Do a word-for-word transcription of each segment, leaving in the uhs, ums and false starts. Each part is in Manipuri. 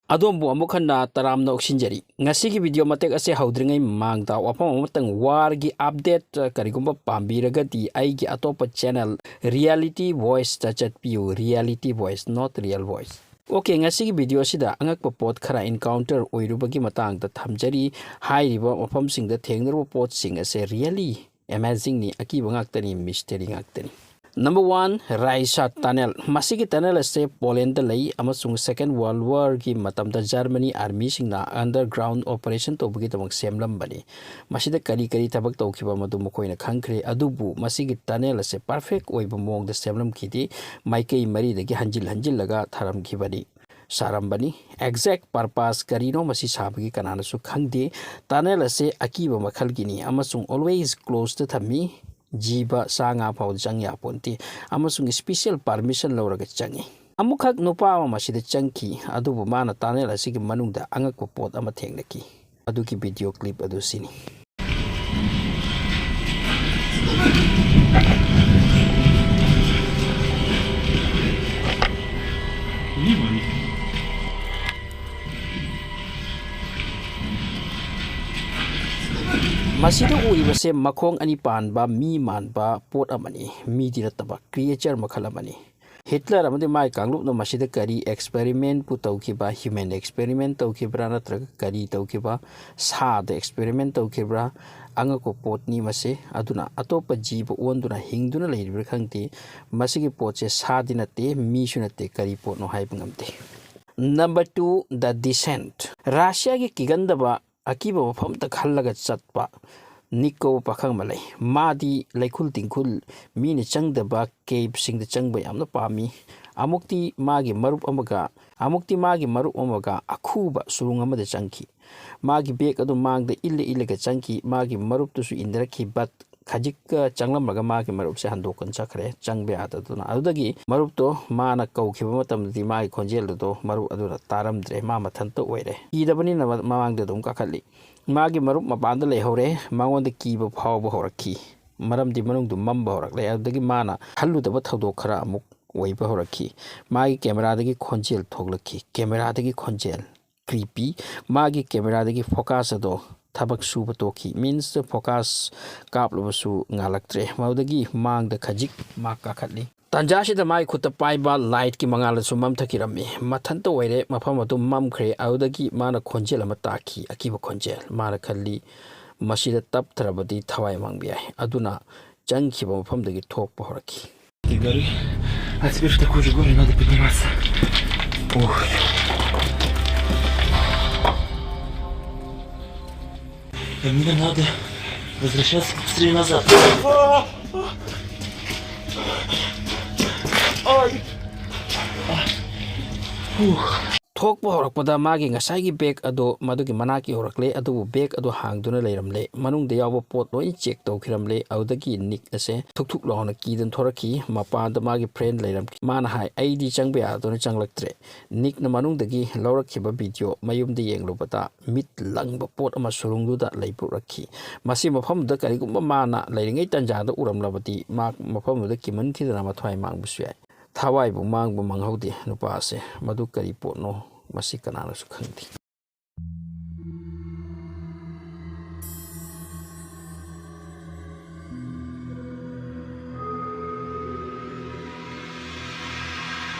ꯑꯗꯣꯝꯕꯨ ꯑꯃꯨꯛ ꯍꯟꯅ ꯇꯔꯥꯝꯅ ꯑꯣꯛꯁꯤꯟꯖꯔꯤ꯫ ꯉꯁꯤꯒꯤ ꯚꯤꯗꯤꯑꯣ ꯃꯇꯦꯛ ꯑꯁꯦ ꯍꯧꯗ꯭ꯔꯤꯉꯩ ꯃꯃꯥꯡꯗ ꯋꯥꯐꯝ ꯑꯃꯇꯪ, ꯋꯥꯔꯒꯤ ꯑꯞꯗꯦꯠ ꯀꯔꯤꯒꯨꯝꯕ ꯄꯥꯝꯕꯤꯔꯒꯗꯤ ꯑꯩꯒꯤ ꯑꯇꯣꯞꯄ ꯆꯦꯅꯦꯜ ꯔꯤꯌꯦꯂꯤꯇꯤ ꯚꯣꯏꯁꯇ ꯆꯠꯄꯤꯌꯨ꯫ Reality voice, not real voice꯫ Okay, ꯉꯁꯤꯒꯤ ꯚꯤꯗꯤꯑꯣ ꯑꯁꯤꯗ ꯑꯉꯛꯄ ꯄꯣꯠ ꯈꯔ ꯏꯟꯀꯥꯎꯟꯇꯔ ꯑꯣꯏꯔꯨꯕꯒꯤ ꯃꯇꯥꯡꯗ ꯊꯝꯖꯔꯤ꯫ ꯍꯥꯏꯔꯤꯕ ꯃꯐꯝꯁꯤꯡꯗ ꯊꯦꯡꯅꯔꯨꯕ ꯄꯣꯠꯁꯤꯡ ꯑꯁꯦ ꯔꯤꯌꯦꯂꯤ ꯑꯦꯃꯦꯖꯤꯡꯅꯤ, ꯑꯀꯤꯕ ꯉꯥꯛꯇꯅꯤ, ꯃꯤꯁꯇꯦꯔꯤ ꯉꯥꯛꯇꯅꯤ꯫ Number one, Riese tunnel. ꯃꯁꯤꯒꯤ ꯇꯅꯦꯜ ꯑꯁꯦ ꯄꯣꯂꯦꯟꯗ ꯂꯩ ꯑꯃꯁꯨꯡ ꯁꯦꯀꯦꯟ ꯋꯥꯔꯜ ꯋꯥꯔꯒꯤ ꯃꯇꯝꯗ ꯖꯔꯃꯅꯤ ꯑꯥꯔꯃꯤꯁꯤꯡꯅ ꯑꯟꯗꯔꯒ꯭ꯔꯥꯎꯟ ꯑꯣꯄꯔꯦꯁꯟ ꯇꯧꯕꯒꯤꯗꯃꯛ ꯁꯦꯝꯂꯝꯕꯅꯤ꯫ ꯃꯁꯤꯗ ꯀꯔꯤ ꯀꯔꯤ ꯊꯕꯛ ꯇꯧꯈꯤꯕ ꯃꯗꯨ ꯃꯈꯣꯏꯅ ꯈꯪꯈ꯭ꯔꯦ, ꯑꯗꯨꯕꯨ ꯃꯁꯤꯒꯤ ꯇꯅꯦꯜ ꯑꯁꯦ ꯄꯔꯐꯦꯛ ꯑꯣꯏꯕ ꯃꯑꯣꯡꯗ ꯁꯦꯝꯂꯝꯈꯤꯗꯦ꯫ ꯃꯥꯏꯀꯩ ꯃꯔꯤꯗꯒꯤ ꯍꯟꯖꯤꯜ ꯍꯟꯖꯤꯜꯂꯒ ꯊꯥꯔꯝꯈꯤꯕꯅꯤ, ꯁꯥꯔꯝꯕꯅꯤ꯫ ꯑꯦꯛꯖꯦꯛ ꯄꯔꯄꯁ ꯀꯔꯤꯅꯣ ꯃꯁꯤ ꯁꯥꯕꯒꯤ, ꯀꯅꯥꯅꯁꯨ ꯈꯪꯗꯦ꯫ ꯇꯅꯦꯜ ꯑꯁꯦ ꯑꯀꯤꯕ ꯃꯈꯜꯒꯤꯅꯤ ꯑꯃꯁꯨꯡ ꯑꯣꯜꯋꯦꯖ ꯀ꯭ꯂꯣꯖꯇ ꯊꯝꯃꯤ꯫ ꯖꯤꯕ, ꯁꯥ ꯉꯥ ꯐꯥꯎꯗ ꯆꯪ ꯌꯥꯄꯣꯟꯇꯦ ꯑꯃꯁꯨꯡ ꯁ꯭ꯄꯤꯁꯦꯜ ꯄꯥꯔꯃꯤꯁꯟ ꯂꯧꯔꯒ ꯆꯪꯉꯤ꯫ ꯑꯃꯨꯛꯈꯛ ꯅꯨꯄꯥ ꯑꯃ ꯃꯁꯤꯗ ꯆꯪꯈꯤ, ꯑꯗꯨꯕꯨ ꯃꯥꯅ ꯇꯅꯦꯜ ꯑꯁꯤꯒꯤ ꯃꯅꯨꯡꯗ ꯑꯉꯛꯄ ꯄꯣꯠ ꯑꯃ ꯊꯦꯡꯅꯈꯤ꯫ ꯑꯗꯨꯒꯤ ꯚꯤꯗꯤꯑꯣ ꯀ꯭ꯂꯤꯞ ꯑꯗꯨ ꯁꯤꯅꯤ꯫ ꯃꯁꯤꯗ ꯎꯔꯤꯕꯁꯦ ꯃꯈꯣꯡ ꯑꯅꯤ ꯄꯥꯟꯕ ꯃꯤ ꯃꯥꯟꯕ ꯄꯣꯠ ꯑꯃꯅꯤ꯫ ꯃꯤꯗꯤ ꯅꯠꯇꯕ, ꯀ꯭ꯔꯤꯌꯦꯆꯔ ꯃꯈꯜ ꯑꯃꯅꯤ꯫ ꯍꯤꯠꯂꯔ ꯑꯃꯗꯤ ꯃꯥꯒꯤ ꯀꯥꯡꯂꯨꯞꯅ ꯃꯁꯤꯗ ꯀꯔꯤ ꯑꯦꯛꯁꯄꯦꯔꯤꯃꯦꯟꯕꯨ ꯇꯧꯈꯤꯕ, ꯍ꯭ꯌꯨꯃꯦꯟ ꯑꯦꯛꯁꯄꯦꯔꯤꯃꯦꯟ ꯇꯧꯈꯤꯕ꯭ꯔꯥ ꯅꯠꯇ꯭ꯔꯒ ꯀꯔꯤ ꯇꯧꯈꯤꯕ, ꯁꯥꯗ ꯑꯦꯛꯁꯄꯦꯔꯤꯃꯦꯟ ꯇꯧꯈꯤꯕ꯭ꯔꯥ, ꯑꯉꯛꯄ ꯄꯣꯠꯅꯤ ꯃꯁꯤ꯫ ꯑꯗꯨꯅ ꯑꯇꯣꯞꯄ ꯖꯤꯕ ꯑꯣꯟꯗꯨꯅ ꯍꯤꯡꯗꯨꯅ ꯂꯩꯔꯤꯕ꯭ꯔꯥ ꯈꯪꯗꯦ, ꯃꯁꯤꯒꯤ ꯄꯣꯠꯁꯦ ꯁꯥꯗꯤ ꯅꯠꯇꯦ, ꯃꯤꯁꯨ ꯅꯠꯇꯦ, ꯀꯔꯤ ꯄꯣꯠꯅꯣ ꯍꯥꯏꯕ ꯉꯝꯗꯦ꯫ ꯅꯝꯕꯔ ꯇꯨ, ꯗ ꯗꯤꯁꯦꯟꯠ꯫ ꯔꯁꯤꯌꯥꯒꯤ ꯀꯤꯒꯟꯗꯕ ꯑꯀꯤꯕ ꯃꯐꯝꯗ ꯈꯜꯂꯒ ꯆꯠꯄ ꯅꯤꯛ ꯀꯧꯕ ꯄꯥꯈꯪ ꯑꯃ ꯂꯩ꯫ ꯃꯥꯗꯤ ꯂꯩꯈꯨꯜ ꯇꯤꯡꯈꯨꯜ, ꯃꯤꯅ ꯆꯪꯗꯕ ꯀꯦꯞꯁꯤꯡꯗ ꯆꯪꯕ ꯌꯥꯝꯅ ꯄꯥꯝꯃꯤ꯫ ꯑꯃꯨꯛꯇꯤ ꯃꯥꯒꯤ ꯃꯔꯨꯞ ꯑꯃꯒ, ꯑꯃꯨꯛꯇꯤ ꯃꯥꯒꯤ ꯃꯔꯨꯞ ꯑꯃꯒ ꯑꯈꯨꯕ ꯁꯨꯔꯨꯡ ꯑꯃꯗ ꯆꯪꯈꯤ꯫ ꯃꯥꯒꯤ ꯕꯦꯒ ꯑꯗꯨ ꯃꯥꯡꯗ ꯏꯜꯂ ꯏꯜꯂꯒ ꯆꯪꯈꯤ꯫ ꯃꯥꯒꯤ ꯃꯔꯨꯞꯇꯨꯁꯨ ꯏꯟꯅꯔꯛꯈꯤ, but ꯈꯖꯤꯛꯀ ꯆꯪꯂꯝꯂꯒ ꯃꯥꯒꯤ ꯃꯔꯨꯞꯁꯦ ꯍꯟꯗꯣꯛꯀꯅ ꯆꯠꯈ꯭ꯔꯦ, ꯆꯪꯕ ꯌꯥꯗꯗꯅ꯫ ꯑꯗꯨꯗꯒꯤ ꯃꯔꯨꯞꯇꯣ ꯃꯥꯅ ꯀꯧꯈꯤꯕ ꯃꯇꯝꯗꯗꯤ ꯃꯥꯒꯤ ꯈꯣꯟꯖꯦꯜꯗꯨꯗꯣ ꯃꯔꯨꯞ ꯑꯗꯨꯅ ꯇꯥꯔꯝꯗ꯭ꯔꯦ, ꯃꯥ ꯃꯊꯟꯇ ꯑꯣꯏꯔꯦ꯫ ꯀꯤꯗꯕꯅꯤꯅ ꯃ-, ꯃꯃꯥꯡꯗ ꯑꯗꯨꯝ ꯀꯥꯈꯠꯂꯤ꯫ ꯃꯥꯒꯤ ꯃꯔꯨꯞ ꯃꯄꯥꯟꯗ ꯂꯩꯍꯧꯔꯦ, ꯃꯉꯣꯟꯗ ꯀꯤꯕ ꯐꯥꯎꯕ ꯍꯧꯔꯛꯈꯤ, ꯃꯔꯝꯗꯤ ꯃꯅꯨꯡꯗꯨ ꯃꯝꯕ ꯍꯧꯔꯛꯂꯦ꯫ ꯑꯗꯨꯗꯒꯤ ꯃꯥꯅ ꯈꯜꯂꯨꯗꯕ ꯊꯧꯗꯣꯛ ꯈꯔ ꯑꯃꯨꯛ ꯑꯣꯏꯕ ꯍꯧꯔꯛꯈꯤ꯫ ꯃꯥꯒꯤ cameraꯗꯒꯤ ꯈꯣꯟꯖꯦꯜ ꯊꯣꯛꯂꯛꯈꯤ꯫ Cameraꯗꯒꯤ ꯈꯣꯟꯖꯦꯜ꯫ Creepy꯫ ꯃꯥꯒꯤ cameraꯗꯒꯤ focus ꯑꯗꯣ ꯊꯕꯛ ꯁꯨꯕ ꯇꯣꯛꯈꯤ꯫ Means focus ꯀꯥꯞꯂꯨꯕꯁꯨ ꯉꯥꯜꯂꯛꯇ꯭ꯔꯦ꯫ ꯃꯗꯨꯗꯒꯤ ꯃꯥꯡꯗ ꯈꯖꯤꯛ ꯃꯥ ꯀꯥꯈꯠꯂꯤ꯫ ꯇꯥꯟꯖꯥꯁꯤꯗ ꯃꯥꯒꯤ ꯈꯨꯠꯇ ꯄꯥꯏꯕ lightꯀꯤ ꯃꯉꯥꯜ ꯑꯗꯨꯁꯨ ꯃꯝꯊꯈꯤꯔꯝꯃꯤ꯫ ꯃꯊꯟꯇ ꯑꯣꯏꯔꯦ, ꯃꯐꯝ ꯑꯗꯨ ꯃꯝꯈ꯭ꯔꯦ꯫ ꯑꯗꯨꯗꯒꯤ ꯃꯥꯅ ꯈꯣꯟꯖꯦꯜ ꯑꯃ ꯇꯥꯈꯤ, ꯑꯀꯤꯕ ꯈꯣꯟꯖꯦꯜ꯫ ꯃꯥꯅ ꯈꯜꯂꯤ, "ꯃꯁꯤꯗ ꯇꯞꯊꯔꯕꯗꯤ ꯊꯋꯥꯏ ꯃꯥꯡꯕ ꯌꯥꯏ"꯫ ꯑꯗꯨꯅ ꯆꯪꯈꯤꯕ ꯃꯐꯝꯗꯒꯤ ꯊꯣꯛꯄ ꯍꯧꯔꯛꯈꯤ꯫ Ты горишь? А теперь в такой же горе надо подниматься. Ох. Мне надо возвращаться быстрее назад. Ай! Фух. ꯊꯣꯛꯄ ꯍꯧꯔꯛꯄꯗ ꯃꯥꯒꯤ ꯉꯁꯥꯏꯒꯤ bag ꯑꯗꯨ ꯃꯗꯨꯒꯤ ꯃꯅꯥꯛ ꯌꯧꯔꯛꯂꯦ, ꯑꯗꯨꯕꯨ bag ꯑꯗꯨ ꯍꯥꯡꯗꯨꯅ ꯂꯩꯔꯝꯂꯦ꯫ ꯃꯅꯨꯡꯗ ꯌꯥꯎꯕ ꯄꯣꯠ ꯂꯣꯏ check ꯇꯧꯈꯤꯔꯝꯂꯦ꯫ ꯑꯗꯨꯗꯒꯤ Nick ꯑꯁꯦ ꯊꯨꯛ ꯊꯨꯛ ꯂꯥꯎꯅ ꯀꯤꯗꯨꯅ ꯊꯣꯔꯛꯈꯤ꯫ ꯃꯄꯥꯟꯗ ꯃꯥꯒꯤ friend ꯂꯩꯔꯝꯈꯤ꯫ ꯃꯥꯅ ꯍꯥꯏ, "ꯑꯩꯗꯤ ꯆꯪꯕ ꯌꯥꯗꯨꯅ ꯆꯪꯂꯛꯇ꯭ꯔꯦ"꯫ Nickꯅ ꯃꯅꯨꯡꯗꯒꯤ ꯂꯧꯔꯛꯈꯤꯕ video ꯃꯌꯨꯝꯗ ꯌꯦꯡꯂꯨꯕꯗ ꯃꯤꯠ ꯂꯪꯕ ꯄꯣꯠ ꯑꯃ ꯁꯨꯔꯨꯡꯗꯨꯗ ꯂꯩꯕ ꯎꯔꯛꯈꯤ꯫ ꯃꯁꯤ ꯃꯐꯝꯗꯨꯗ ꯀꯔꯤꯒꯨꯝꯕ ꯃꯥꯅ ꯂꯩꯔꯤꯉꯩ ꯇꯥꯟꯖꯥꯗ ꯎꯔꯝꯂꯕꯗꯤ ꯃꯥ ꯃꯐꯝꯗꯨꯗ ꯀꯤꯃꯟꯈꯤꯗꯅ ꯃꯊ꯭ꯋꯥꯏ ꯃꯥꯡꯕꯁꯨ ꯌꯥꯏ꯫ ꯊꯋꯥꯏꯕꯨ ꯃꯥꯡꯕ ꯃꯥꯡꯍꯧꯗꯦ ꯅꯨꯄꯥ ꯑꯁꯦ꯫ ꯃꯗꯨ ꯀꯔꯤ ꯄꯣꯠꯅꯣ, ꯃꯁꯤ ꯀꯅꯥꯅꯁꯨ ꯈꯪꯗꯦ꯫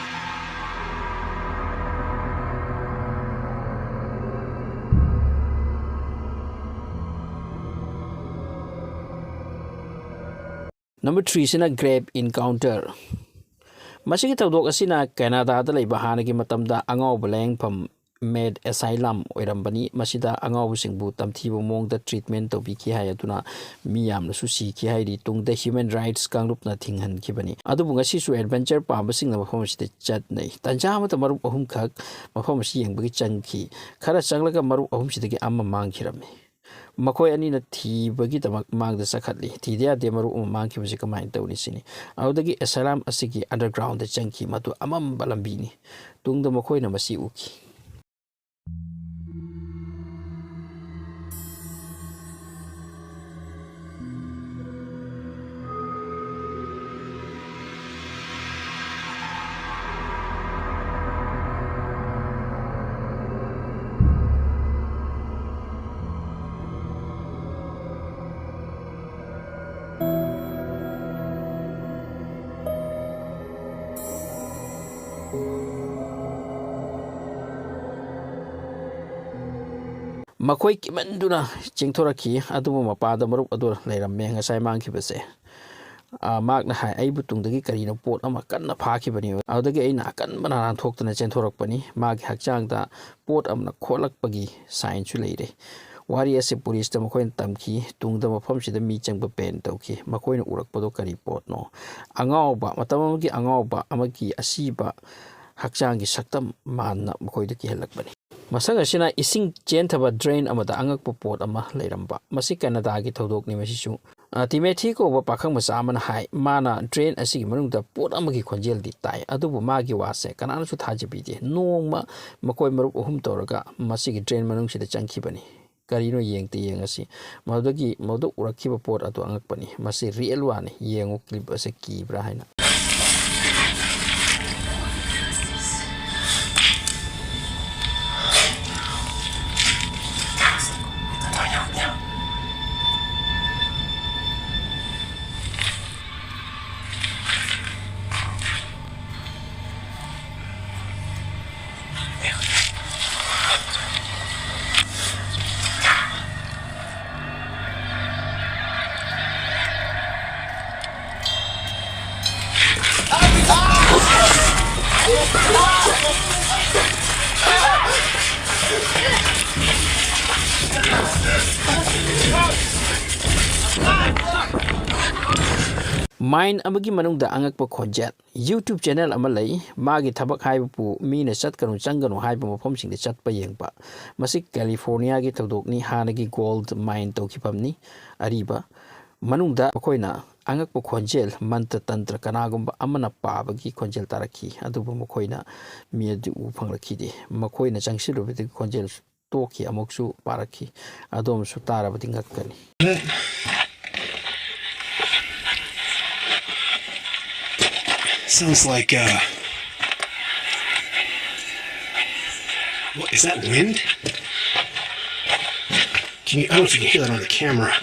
Number threeꯁꯤꯅ Grave Encounter꯫ ꯃꯁꯤꯒꯤ ꯊꯧꯗꯣꯛ ꯑꯁꯤꯅ ꯀꯦꯅꯥꯗꯥꯗ ꯂꯩꯕ ꯍꯥꯟꯅꯒꯤ ꯃꯇꯝꯗ ꯑꯉꯥꯎꯕ ꯂꯥꯌꯦꯡꯐꯝ, Mad Asylum, ꯑꯣꯏꯔꯝꯕꯅꯤ꯫ ꯃꯁꯤꯗ ꯑꯉꯥꯎꯕꯁꯤꯡꯕꯨ ꯇꯝꯊꯤꯕ ꯃꯑꯣꯡꯗ treatment ꯇꯧꯕꯤꯈꯤ ꯍꯥꯏ, ꯑꯗꯨꯅ ꯃꯤ ꯌꯥꯝꯅꯁꯨ ꯁꯤꯈꯤ ꯍꯥꯏꯔꯤ꯫ ꯇꯨꯡꯗ human rights ꯀꯥꯡꯂꯨꯞꯅ ꯊꯤꯡꯍꯟꯈꯤꯕꯅꯤ꯫ ꯑꯗꯨꯕꯨ ꯉꯁꯤꯁꯨ adventure ꯄꯥꯝꯕꯁꯤꯡꯅ ꯃꯐꯝ ꯑꯁꯤꯗ ꯆꯠꯅꯩ꯫ ꯇꯟꯖꯥ ꯑꯃꯗ ꯃꯔꯨꯞ ꯑꯍꯨꯝꯈꯛ ꯃꯐꯝ ꯑꯁꯤ ꯌꯦꯡꯕꯒꯤ ꯆꯪꯈꯤ꯫ ꯈꯔ ꯆꯪꯂꯒ ꯃꯔꯨꯞ ꯑꯍꯨꯝꯁꯤꯗꯒꯤ ꯑꯃ ꯃꯥꯡꯈꯤꯔꯝꯃꯤ꯫ ꯃꯈꯣꯏ ꯑꯅꯤꯅ ꯊꯤꯕꯒꯤꯗꯃꯛ ꯃꯥꯡꯗ ꯆꯠꯈꯠꯂꯤ꯫ ꯊꯤꯗ ꯌꯥꯗꯦ, ꯃꯔꯨꯞ ꯑꯃ ꯃꯥꯡꯈꯤꯕꯁꯤ ꯀꯃꯥꯏꯅ ꯇꯧꯅꯤ ꯁꯤꯅꯤ꯫ ꯑꯗꯨꯗꯒꯤ asylum ꯑꯁꯤꯒꯤ undergroundꯗ ꯆꯪꯈꯤ꯫ ꯃꯗꯨ ꯑꯃꯝꯕ ꯂꯝꯕꯤꯅꯤ꯫ ꯇꯨꯡꯗ ꯃꯈꯣꯏꯅ ꯃꯁꯤ ꯎꯈꯤ꯫ ꯃꯈꯣꯏ ꯀꯤꯃꯟꯗꯨꯅ ꯆꯦꯟꯊꯣꯔꯛꯈꯤ, ꯑꯗꯨꯕꯨ ꯃꯄꯥꯗ ꯃꯔꯨꯞ ꯑꯗꯨ ꯂꯩꯔꯝꯃꯦ, ꯉꯁꯥꯏ ꯃꯥꯡꯈꯤꯕꯁꯦ꯫ ꯑ, ꯃꯍꯥꯛꯅ ꯍꯥꯏ, "ꯑꯩꯕꯨ ꯇꯨꯡꯗꯒꯤ ꯀꯔꯤꯅꯣ ꯄꯣꯠ ꯑꯃ ꯀꯟꯅ ꯐꯥꯈꯤꯕꯅꯤ꯫ ꯑꯗꯨꯗꯒꯤ ꯑꯩꯅ ꯑꯀꯟꯕ ꯅꯥꯟꯊꯣꯛꯇꯨꯅ ꯆꯦꯟꯊꯣꯔꯛꯄꯅꯤ꯫ ꯃꯥꯒꯤ ꯍꯛꯆꯥꯡꯗ ꯄꯣꯠ ꯑꯃꯅ ꯈꯣꯠꯂꯛꯄꯒꯤ ꯁꯥꯏꯟꯁꯨ ꯂꯩꯔꯦ꯫" ꯋꯥꯔꯤ ꯑꯁꯤ ꯄꯨꯂꯤꯁꯇ ꯃꯈꯣꯏꯅ ꯇꯝꯈꯤ꯫ ꯇꯨꯡꯗ ꯃꯐꯝꯁꯤꯗ ꯃꯤ ꯆꯪꯕ ꯕꯦꯟ ꯇꯧꯈꯤ꯫ ꯃꯈꯣꯏꯅ ꯎꯔꯛꯄꯗꯣ ꯀꯔꯤ ꯄꯣꯠꯅꯣ? ꯑꯉꯥꯎꯕ, ꯃꯇꯝ ꯑꯃꯒꯤ ꯑꯉꯥꯎꯕ ꯑꯃꯒꯤ ꯑꯁꯤꯕ ꯍꯛꯆꯥꯡꯒꯤ ꯁꯛꯇꯝ ꯃꯥꯟꯅ ꯃꯈꯣꯏꯗ ꯀꯤꯍꯜꯂꯛꯄꯅꯤ꯫ ꯃꯁꯛ ꯑꯁꯤꯅ ꯏꯁꯤꯡ ꯆꯦꯟꯊꯕ ꯗ꯭ꯔꯦꯟ ꯑꯃꯗ ꯑꯉꯛꯄ ꯄꯣꯠ ꯑꯃ ꯂꯩꯔꯝꯕ꯫ ꯃꯁꯤ ꯀꯦꯅꯥꯗꯥꯒꯤ ꯊꯧꯗꯣꯛꯅꯤ꯫ ꯃꯁꯤꯁꯨ, ꯑ, ꯇꯤꯃꯦꯊꯤ ꯀꯧꯕ ꯄꯥꯈꯪ ꯃꯆꯥ ꯑꯃꯅ ꯍꯥꯏ, ꯃꯥꯅ ꯗ꯭ꯔꯦꯟ ꯑꯁꯤꯒꯤ ꯃꯅꯨꯡꯗ ꯄꯣꯠ ꯑꯃꯒꯤ ꯈꯣꯟꯖꯦꯜꯗꯤ ꯇꯥꯏ, ꯑꯗꯨꯕꯨ ꯃꯥꯒꯤ ꯋꯥꯁꯦ ꯀꯅꯥꯅꯁꯨ ꯊꯥꯖꯕꯤꯗꯦ꯫ ꯅꯣꯡꯃ ꯃꯈꯣꯏ ꯃꯔꯨꯞ ꯑꯍꯨꯝ ꯇꯧꯔꯒ ꯃꯁꯤꯒꯤ ꯗ꯭ꯔꯦꯟ ꯃꯅꯨꯡꯁꯤꯗ ꯆꯪꯈꯤꯕꯅꯤ꯫ ꯀꯔꯤꯅꯣ ꯌꯦꯡꯗ ꯌꯦꯡꯉꯁꯤ꯫ ꯃꯗꯨꯗꯒꯤ ꯃꯗꯨ ꯎꯔꯛꯈꯤꯕ ꯄꯣꯠ ꯑꯗꯨ ꯑꯉꯛꯄꯅꯤ꯫ ꯃꯁꯤ ꯔꯤꯑꯦꯜ ꯋꯥꯅꯤ꯫ ꯌꯦꯡꯉꯨ ꯀ꯭ꯂꯤꯞ ꯑꯁꯦ ꯀꯤꯕ꯭ꯔꯥ ꯍꯥꯏꯅ꯫ ꯃꯥꯏꯟ ꯑꯃꯒꯤ ꯃꯅꯨꯡꯗ ꯑꯉꯛꯄ ꯈꯣꯟꯖꯦꯜ꯫ YouTube ꯆꯦꯅꯦꯜ ꯑꯃ ꯂꯩ꯫ ꯃꯥꯒꯤ ꯊꯕꯛ ꯍꯥꯏꯕꯕꯨ ꯃꯤꯅ ꯆꯠꯀꯅꯨ, ꯆꯪꯒꯅꯨ ꯍꯥꯏꯕ ꯃꯐꯝꯁꯤꯡꯗ ꯆꯠꯄ ꯌꯦꯡꯕ꯫ ꯃꯁꯤ ꯀꯦꯂꯤꯐꯣꯔꯅꯤꯌꯥꯒꯤ ꯊꯧꯗꯣꯛꯅꯤ꯫ ꯍꯥꯟꯅꯒꯤ ꯒꯣꯜꯗ ꯃꯥꯏꯟ ꯇꯧꯈꯤꯐꯝꯅꯤ꯫ ꯑꯔꯤꯕ ꯃꯅꯨꯡꯗ ꯃꯈꯣꯏꯅ ꯑꯉꯛꯄ ꯈꯣꯟꯖꯦꯜ, ꯃꯟꯇ꯭ꯔ ꯇꯟꯇ꯭ꯔ ꯀꯅꯥꯒꯨꯝꯕ ꯑꯃꯅ ꯄꯥꯕꯒꯤ ꯈꯣꯟꯖꯦꯜ ꯇꯥꯔꯛꯈꯤ꯫ ꯑꯗꯨꯕꯨ ꯃꯈꯣꯏꯅ ꯃꯤ ꯑꯗꯨ ꯎꯕ ꯐꯪꯂꯛꯈꯤꯗꯦ꯫ ꯃꯈꯣꯏꯅ ꯆꯪꯁꯤꯜꯂꯨꯕꯗꯒꯤ ꯈꯣꯟꯖꯦꯜ ꯇꯣꯛꯈꯤ, ꯑꯃꯨꯛꯁꯨ ꯄꯥꯔꯛꯈꯤ꯫ ꯑꯗꯣꯝꯁꯨ ꯇꯥꯔꯕꯗꯤ ꯉꯛꯀꯅꯤ꯫ Sounds like, uh, what, is that wind? Can you, I don't know if you can hear that on the camera.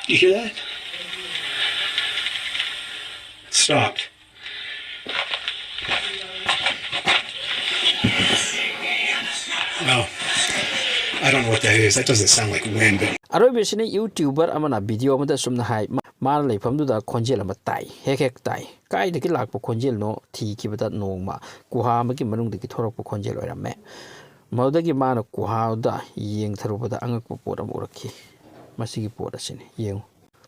You hear that? It stopped. Oh, I don't know what that is. That doesn't sound like wind. ꯑꯔꯣꯏꯕꯁꯤꯅ YouTuber ꯑꯃꯅ video ꯑꯃꯗ ꯑꯁꯨꯝꯅ ꯍꯥꯏ, ꯃꯥ- ꯃꯥꯅ ꯂꯩꯐꯝꯗꯨꯗ ꯈꯣꯟꯖꯦꯜ ꯑꯃ ꯇꯥꯏ, ꯍꯦꯛ ꯍꯦꯛ ꯇꯥꯏ꯫ ꯀꯥꯏꯗꯒꯤ ꯂꯥꯛꯄ ꯈꯣꯟꯖꯦꯜꯅꯣ ꯊꯤꯈꯤꯕꯗ ꯅꯣꯡꯃ ꯒꯨꯍꯥ ꯑꯃꯒꯤ ꯃꯅꯨꯡꯗꯒꯤ ꯊꯣꯔꯛꯄ ꯈꯣꯟꯖꯦꯜ ꯑꯣꯏꯔꯝꯃꯦ꯫ ꯃꯗꯨꯗꯒꯤ ꯃꯥꯅ ꯒꯨꯍꯥꯗꯨꯗ ꯌꯦꯡꯊꯔꯨꯕꯗ ꯑꯉꯛꯄ ꯄꯣꯠ ꯑꯃ ꯎꯔꯛꯈꯤ꯫ ꯃꯁꯤꯒꯤ ꯄꯣꯠ ꯑꯁꯤꯅꯤ, ꯌꯦꯡꯉꯨ꯫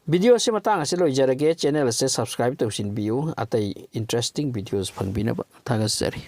Video ꯑꯁꯤ ꯃꯇꯥꯡ ꯑꯁꯤ ꯂꯣꯏꯖꯔꯒꯦ꯫ Channel ꯑꯁꯤ subscribe ꯇꯧꯁꯤꯟꯕꯤꯌꯨ, ꯑꯇꯩ interesting videos ꯐꯪꯕꯤꯅꯕ꯫ ꯊꯥꯒꯠꯆꯔꯤ꯫